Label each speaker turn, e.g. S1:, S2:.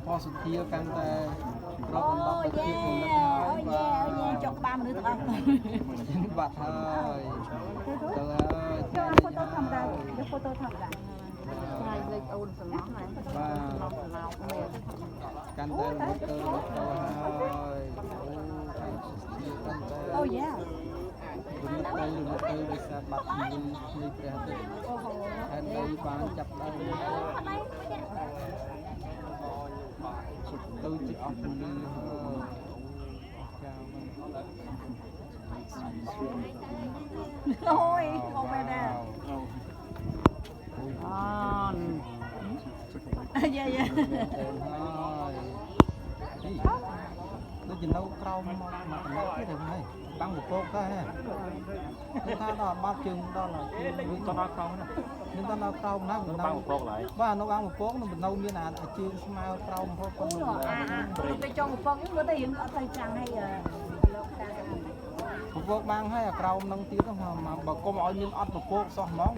S1: ពណ៌សុធាកាន់តែក្រប
S2: អូ
S1: ដណ្ដប់ដោយ
S2: យេ
S1: ភាពងងឹតហើយ
S2: អូ
S1: បា
S2: យេអូយេ
S1: ទ
S2: ចុកក្បាលមនុស្សទាំងអស់
S1: បាត់ហើយទៅហើយ
S2: ចូល photo ធម្មតាយក photo ធម្មតា
S3: ថ្ងៃលេខអូនសំណោះណា
S1: បាទ
S3: សំណោមែន
S1: កាន់តែរលត់ទៅរលត់ទៅហើយអូកាន់ជាកាន់តែ
S2: អូយេ
S1: រលត់ទៅរលត់ទៅដោយសារបាត់ជំនឿនៃព្រះអាទិត្យ
S2: អូហូ
S1: ផែនដីបានចាប់ដើមទៅជាអស់ជំនឿហើយចាមិន
S2: អូយមកមែនដែរ
S3: អូន
S2: យ៉ាយ៉ា
S1: ទៅហើយនេះដូចជានៅក្រោមមកមកចំណុចទៀតហ្នឹងហើយបាំងពពកទៅហ៎ខ្ញុំថាដល់បាត់ជើងដល់ជើង
S4: វិញតដល់ក្រោមណា
S1: ខ្ញុំថាដល់ក្រោមណា
S4: នៅបាំងពពកឡើយ
S1: បាទនៅបាំងពពកនៅមានអាជើងស្មើក្រោមហូបប៉ុណ្ណឹង
S2: អាអាទៅចង់កំប៉ុងហ្នឹងមើលទៅរៀងអត់ទៅចាំងហើយលោកតា
S1: ពពកបាំងហើយអាក្រោមនឹងទៀតហ្នឹងបើកុំឲ្យមានអត់ពពកសោះហ្មង។